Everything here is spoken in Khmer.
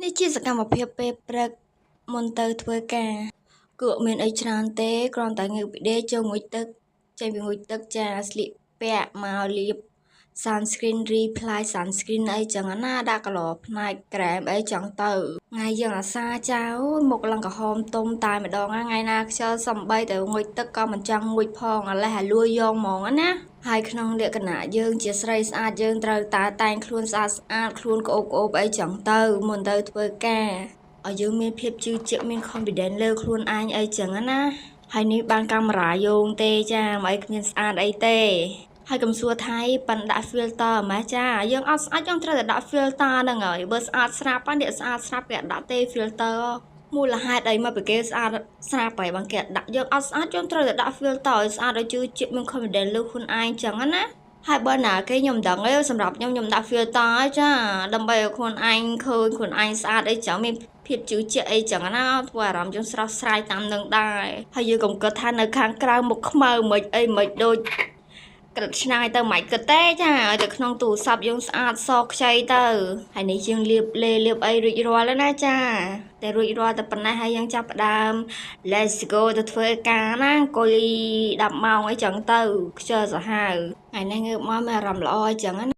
នេះជាសកម្មភាពពេលព្រឹកមុនទៅធ្វើការគឺអត់មានអីច្រើនទេគ្រាន់តែងើបពីដេកចូលងូតទឹកចេញពីងូតទឹកចាស្លៀកពាក់មកលាប sunscreen reapply sunscreen អីចឹងណាដាក់ក្រឡផ្នែកក្រែមអីចឹងទៅថ្ងៃយើងអាសាចាអូយមុខឡើងក្រហមទុំតែម្ដងថ្ងៃណាខ្ជិលសំបីតែងូតទឹកក៏មិនចង់ងូតផងអាលេះអាលួយយកហ្មងណាហើយក្នុងលក្ខណៈយើងជាស្រីស្អាតយើងត្រូវតែតែងខ្លួនស្អាតស្អាតខ្លួនក្អូបក្អូបអីចឹងទៅមុនទៅធ្វើការឲ្យយើងមានភាពជឿជាក់មាន confidence លើខ្លួនឯងអីចឹងណាហើយនេះបានកាមេរ៉ាយោងទេចាមិនអីគ្មានស្អាតអីទេហើយកុំសួរថៃប៉ិនដាក់ filter ម៉េះចាយើងអត់ស្អាតយើងត្រូវតែដាក់ filter ហ្នឹងហើយបើស្អាតស្រាប់នេះស្អាតស្រាប់គេអត់ដាក់ទេ filter មូលហេតុអីមកពីគេស្អាតស្រាប់ហើយបងគេដាក់យើងអត់ស្អាតយើងត្រូវតែដាក់ filter ឲ្យស្អាតឲ្យជឿជាក់មាន confidence លើខ្លួនឯងចឹងណាហើយបើណាគេខ្ញុំមិនដឹងទេសម្រាប់ខ្ញុំខ្ញុំដាក់ filter ចាដើម្បីឲ្យខ្លួនឯងឃើញខ្លួនឯងស្អាតអីចឹងមានភាពជឿជាក់អីចឹងណាធ្វើអារម្មណ៍យើងស្រស់ស្រាយតាមនឹងដែរហើយយើងកុំគិតថានៅខាងក្រៅមុខខ្មៅមិនអីមិនដូចក្រិតឆ្ងាយទៅមិនគិតទេចាឲ្យតែក្នុងទូរស័ព្ទយើងស្អាតសខ្ចីទៅហើយនេះយើងលាបលេលាបអីរួចរាល់ហើយណាចាតែរួចរាល់តែប៉ុណ្ណេះហើយយើងចាប់ផ្ដើម let's go ទៅធ្វើការណាអង្គុយ10ម៉ោងអីចឹងទៅខ្ជិលសាហាវថ្ងៃនេះងើបមកមានអារម្មណ៍ល្អអញ្ចឹងណា។